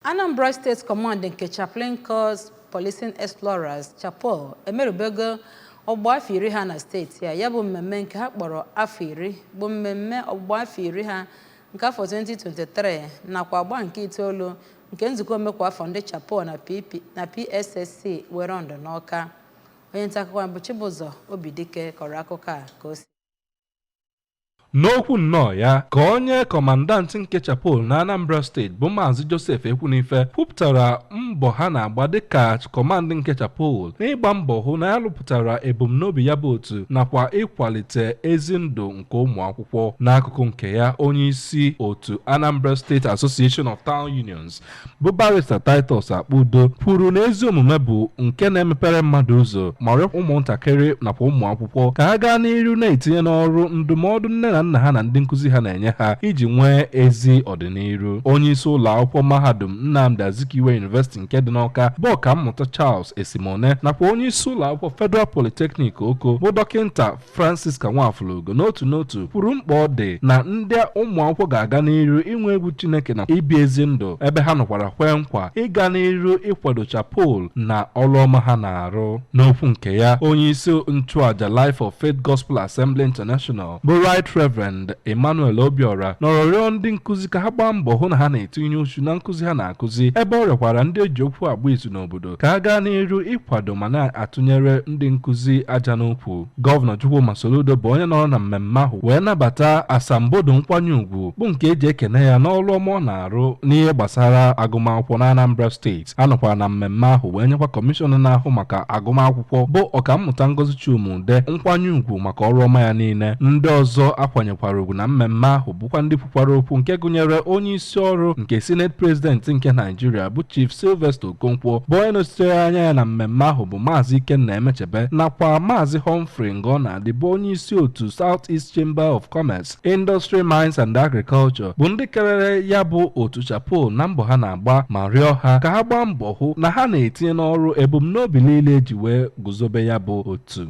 Anambra State Command nke Chaplain Corps Policing Explorers, CHAPOL, emerubego ọgbụgba afọ 10 ha na steeti a. Ya bụ mmemme nke ha kpọrọ afọ 10 bụ mmemme ọgbụgba afọ 10 ha nke afọ 2023 nakwa agba nke itoolu nke nzukọ omekwa afọ ndị CHAPOL na PP na PSSC were ọnọdụ n'Awka. Onye nta akụkọ bụ Chibụzọ Obidike kọrọ akụkọ a ka o si. N'okwu nnọọ ya ka onye commandant nke CHAPOL na Anambra Steeti bụ Maazị Joseph Ekwunife kwupụtara mbọ ha na-agba dịka command nke CHAPOL n'ịgba mbọ hụ na ya lụpụtara ebumnobi ya bụ otu nakwa ịkwalite ezi ndụ nke ụmụ akwụkwọ. N'akụkụ nke ya, onye isi otu Anambra State Association of Town Unions bụ Barrister Titus Akpudo kwuru na ezi omume bụ nke na-emepere mmadụ ụzọ, ma rịọ ụmụntakịrị nakwa ụmụ akwụkwọ ka ha gaa n'iru na-etinye n'ọrụ ndụmọdụ nne na nna ha na ndị nkụzi ha na-enye ha iji nwee ezi ọdịnihu. Onye isi ụlọ akwụkwọ mahadum Nnamdi Azikiwe University nke dị n'Awka bụ Ọkammụta Charles Esimone nakwa onye isi ụlọ akwụkwọ Federal Polytechnic Oko bụ Dọkịnta Francis Kanwafulugo n'otu n'otu kwuru mkpa ọ dị na ndị ụmụ akwụkwọ ga-aga n'iru inwe egwu Chineke na ibi ezi ndụ, ebe ha nọkwara kwee nkwa ịga n'iru ịkwado CHAPOL na ọrụ ọma ha na-arụ. N'okwu nke ya, onye isi nchụaja Life of Faith Gospel Assembly International bụ Right Reverend Emmanuel Obiora nọrọ rịọ ndị nkụzi ka ha gbaa mbọ hụ na ha na-etinye uchu na nkụzi ha na-akụzi, ebe ọ rịọkwara ndị eji okwu agba izu n'obodo ka ha gaa n'iru ịkwado ma na-atụnyere ndị nkụzi aja n'ukwu. Gọvanọ Chukwuma Soludo bụ onye nọrọ na mmemme ahụ wee nabata asambodo nkwanye ùgwù bụ nke eji ekene ya n'ọrụ ọma ọ na-arụ n'ihe gbasara agụmakwụkwọ na Anambra Steeti. A nọkwara na mmemme ahụ wee nyekwa kọmishọna na-ahụ maka agụmakwụkwọ bụ Ọkammụta Ngozi Chuma-Udeh nkwanye ùgwù maka ọrụ ọma ya niile. Ndị ọzọ akwanyekwara ugwu na mmemme ahụ bụkwa ndị kwukwara okwu, nke gụnyere onye isi ọrụ nke Senate President nke Naijiria bụ Chief Sylvester Okonkwo, bụ onye nọchitere anya ya na mmemme ahụ bụ Maazị Ikenna Emechebe, nakwa Maazị Humphrey Ngonadi bụ onye isi otu South East Chamber of Commerce, Industry, Mines and Agriculture, bụ ndị kelere ya bụ otu CHAPOL na mbọ ha na-agba ma rịọ ha ka ha gbaa mbọ hụ na ha na-etinye n'ọrụ ebumnobi niile eji wee guzobe ya bụ otu.